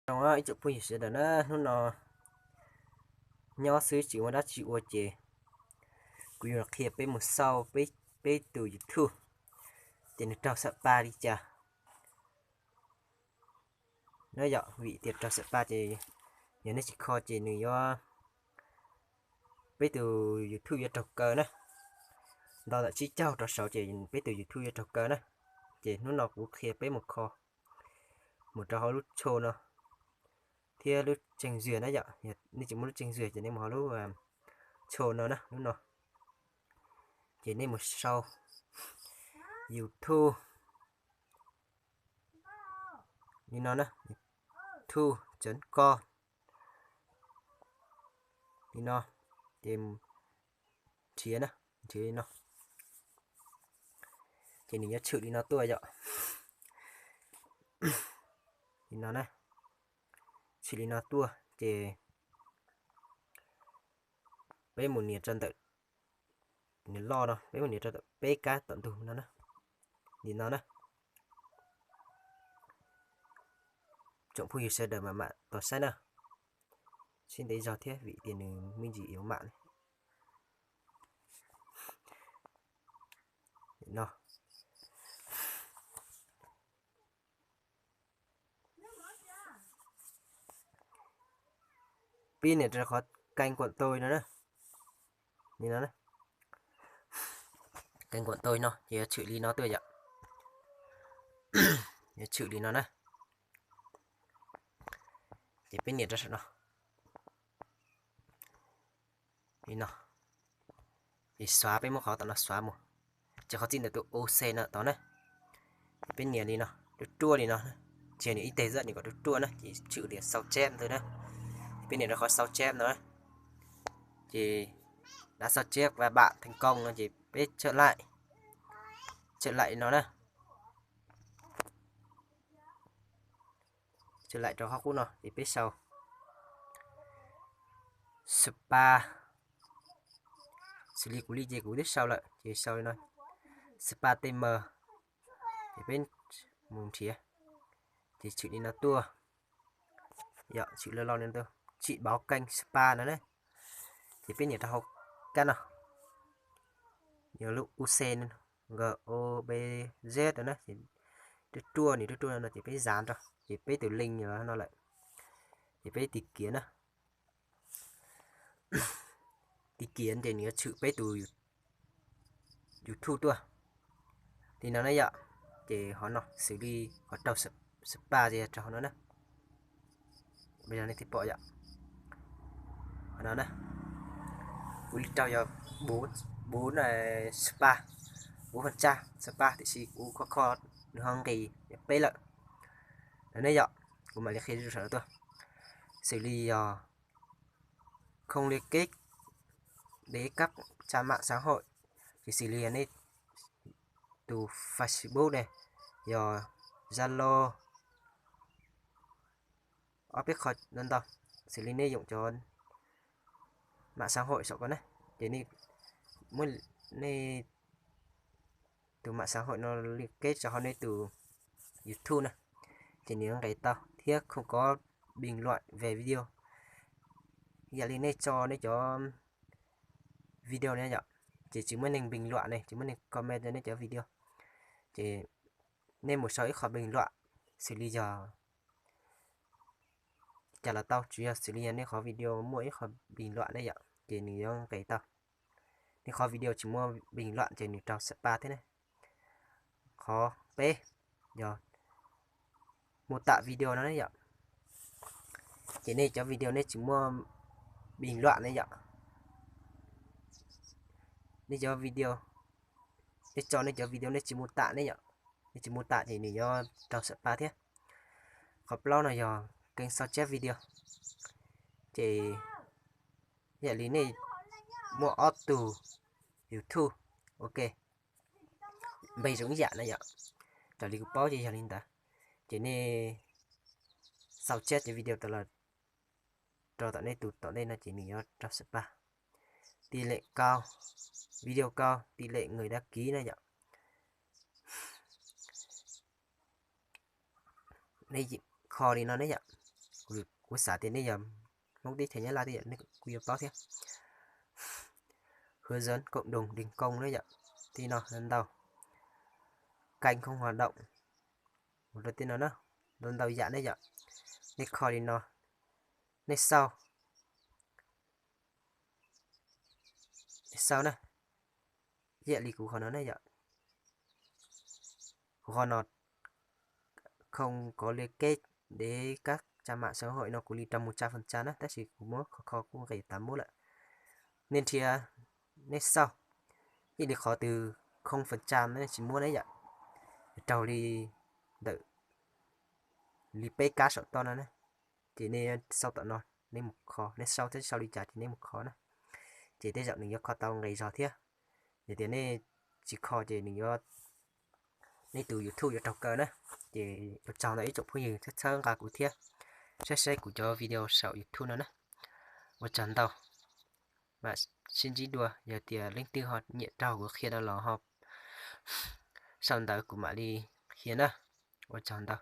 Zoo ib tsoom phooj ywg sawv daws na, hnub no nyob xwb tsis ua dab tsi ua ces kuv yuav qhia peb mus xauj peb tus YouTube ces nws raug xam paj li cas. No yog vim tias raug xam paj ces yog nej tsis kho ces nws yuav, peb tus YouTube yuav raug kaw na. Nto ntawm tsib caug rov saud ces peb tus YouTube yuav raug kaw na. Ces hnub no kuv qhia peb mus kho, mus rau hauv lub tsho no thiab lub tseeg zuag na yom. Nej tsis muaj lub tseeg zuag ces nej mus hauv lub tsho no na, lub no. Ces nej mus sau YouTube li no na, youtube chấm com li no, ces nrhiav na, nrhiav li no, ces nws yuav tshwm li no tuaj yom. Li no na, tshwm li no tuaj ces peb mus nias rau ntawm nws loj no, peb mus nias rau ntawm peb kab tom ntug no na, li no na. Tsoom phooj ywg sawv daws mam mam tos saib na, sib ntev zog thiab vim tias nws me ntsis yuav mam no. Peb nias rau qhov kênh của tôi no na, li no, kênh của tôi no ces yuav tshwm li no tuaj yom. Yuav tshwm li no na, ces peb nias rau saum no. Li no, ces xóa, peb muab qhov tom no xóa mus, ces qhov txij ntawm tus u c no tod na, ces peb nias li no, ruaj ruaj li no, tsis yog nias ib teg xwb, nias kom ruaj ruaj na, ces tshwm tias sao chép ntawd na. Ces peb nias rau qhov sao chép no na, ces đã sao chép và bạn thành công no ces peb tshawb laim, tshawb laim no na, tshawb laim rau qhov qub no ces peb sau spa, xws li kuv li ces kuv twb sau lawm ces sau li no, spa T M, ces peb mus nrhiav, ces tshwm li no tuaj, yog tshwm loj loj li no tuaj, chỉ bảo kênh spa no na, ces peb nias rau hauv kab no, yog lub u c no, g o b z no na, ruaj ruaj, nias ruaj ruaj no ces peb zav rau, ces peb tus link no lawm, ces peb tiv kiav na. Tiv kiav ces nws yuav tshwm peb tus YouTube tuaj li no na yom. Ces qhov no xws li qhov raug spa ces yog rau qhov no na. Peb yog nej thiaj pom yom, qhov no na, kuv li raug yog bốn spa, bốn phần trăm spa, tiam sis kuv kho kho nws ho nqis yog peb lawm no ne yom. Kuv mam li qhia rau saum no tuaj, xws li yog không liên kết để cấp trang mạng xã hội, ces xws li yog nej tus Facebook ne, yog Zalo, ob peb qho no ntau, xws li nej yoom cov mạng xã hội saum ko na, ces nej muab nej tus mạng xã hội no liên kết rau hauv nej tus YouTube na, ces nws yuav nqis tau thiab không có bình luận về video. Yam li nej tso nej cov video ne yom, ces tsis muaj neeg bình luận ne, tsis muaj neeg comment rau nej cov video, ces nej mus sau ib qho bình luận, xws li yog cas los tau, tsuas yog xws li yog nej qhov video muaj ib qho bình luận ne yom, ces nws yuav nqis tau. Nej qhov video tsis muaj bình luận ces nws raug spa thiab ne. Qhov peb yog mô tả video no ne yom, ces nej cov video nej tsis muaj bình luận ne yom, nej cov video, nej tso nej cov video nej tsis mô tả ne yom, nej tsis mô tả ces nws yuav raug spa thiab. Qhov plaub no yog kênh sao chép video, ces yam li nej muaj ob tug YouTube, ok, npe zoo ib yam na yom, raws li kuv paub ces yog li ntawd, ces nej sao chép cov video tau los rau tom nej tus tom ntej no ces nws yuav raug spa. Tỷ lệ cao, video cao, tỷ lệ người đăng ký na yom. Nej kho li no ne yom, Kuv xav tias nej yog Hmoob teb chaws Nyab Laj thiab yom, nej kuj yuav paub thiab. Hướng dẫn cộng đồng đình công na yom, tej no ntau, kênh không hoạt động, mus rau tej no na, ntau ntau yam ne yom. Nej kho li no, nej xauj, nej xauj na, ib yam li kuv qhov no ne yom, kuv qhov no không có liên kết đến các trang mạng xã hội no, kuv li rau mus tsa phần trăm na, tab sis kuv muab kho kho kuj nqis tas muab lawm. Nej nrhiav, nej xauj, ib yam li qhov twg không phần trăm nej tsis muab ne yom, raug li ntawm li peb kab saum toj no na, ces nej xauj tom no, nej mus kho, nej xauj thiab xauj li cas ces nej mus kho na, ces tej zaum nws yuav kho tau nqis zog thiab. Yog tias nej tsis kho ces nws yuav, nej tus YouTube yuav raug kaw na. Ces ua tsaug ntau ib tsoom phooj ywg txhawb txhawb nqa kuv thiab, saib saib kuv cov video saum YouTube no na. Ua tsaug ntau, mam sib ntsib dua. Yog tias leej twg ho nyiam raug kuv qhia no los ho sau ntawv kuv mam li qhia na. Ua tsaug ntau.